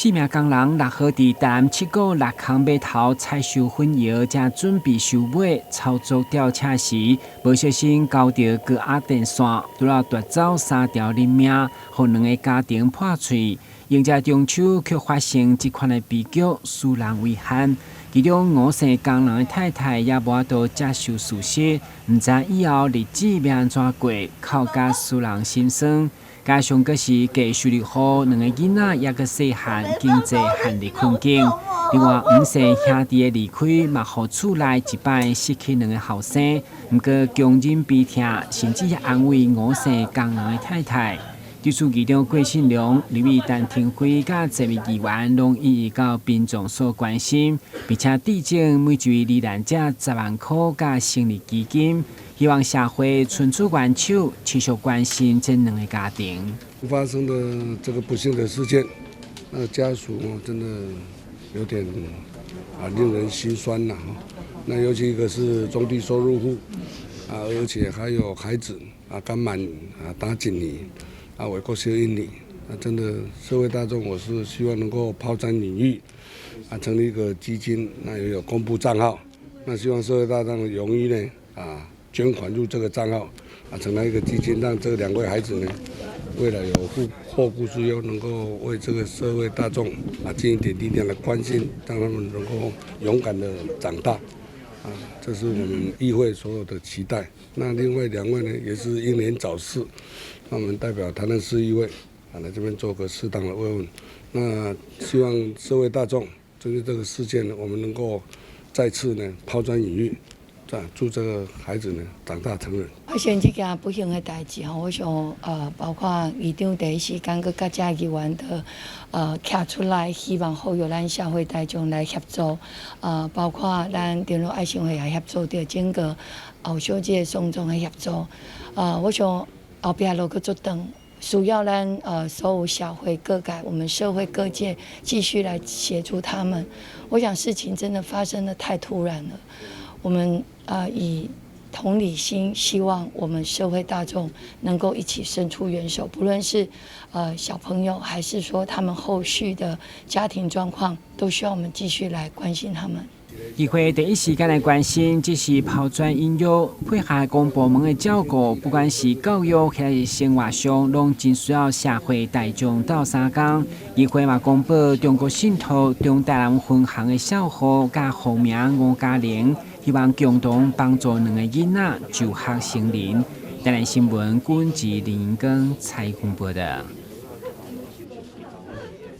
四名工人六號佇台南七股六空碼頭採收粉藥，正準備收尾操作吊車時，無小心勾著高壓電線，拄仔奪走三條人命，予兩个家庭破碎。迎接中秋，卻發生這款的悲劇，使人遺憾。其中吳姓工人的太太也無法度接受事實，毋知以後日子欲按怎過，哭甲使人心酸。加上閣是低收入戶，兩个囡仔猶閣細漢，經濟陷入困境。另外，吳姓兄弟的離開，嘛予厝內一擺失去兩个後生。毋過強忍悲痛，甚至安慰吳姓工人的太太。對此，議長郭信良、立委陳亭妃佮濟位議員攏一一到民眾所關心，並且致贈每一位罹難者10萬箍佮成立基金，希望社會伸出援手，持續關心這兩个家庭。發生的這個不幸的事件，那家屬真的有點啊令人心酸吶。那尤其一個是中低收入戶啊，而且還有孩子啊，剛滿啊打一年。啊，為國小一年，啊，真的社會大眾，我是希望能夠拋磚引玉，啊，成立一個基金，那也有公布賬號，那希望社會大眾勇於呢，啊，捐款入這個賬號，啊，成立一個基金，讓這兩位孩子呢，未來有後顧之憂，能夠為這個社會大眾啊盡一點力量的關心，讓他們能夠勇敢的長大，啊，這是我們議會所有的期待。那另外兩位呢，也是英年早逝。那我們代表台南市議會啊，來這邊做個適當的慰問。那希望社會大眾針對這個事件呢，我們能夠再次呢拋磚引玉，祝這個孩子呢長大成人。發生這件不幸的代誌吼，我想包括議長第一時間閣佮遮議員的徛出來，希望呼籲咱社會大眾來協助，包括咱長老愛心會也協助著整個後續這个喪葬的協助，我想後壁路閣足長，需要咱所有社會各界，我們社會各界繼續來協助他們。我想事情真的發生得太突然了，我們以同理心，希望我們社會大眾能夠一起伸出援手，不論是小朋友，還是說他們後續的家庭狀況，都需要我們繼續來關心他們。議會第一時間來關心，這是拋磚引玉，配合公部門的照顧，不管是教育還是生活上，攏真需要社會大眾鬥相共。議會嘛公布中國信託中台南分行的數號佮戶名吳嘉玲，希望共同幫助兩个囡仔就學成人。台南新聞，軍志林根採訪報道。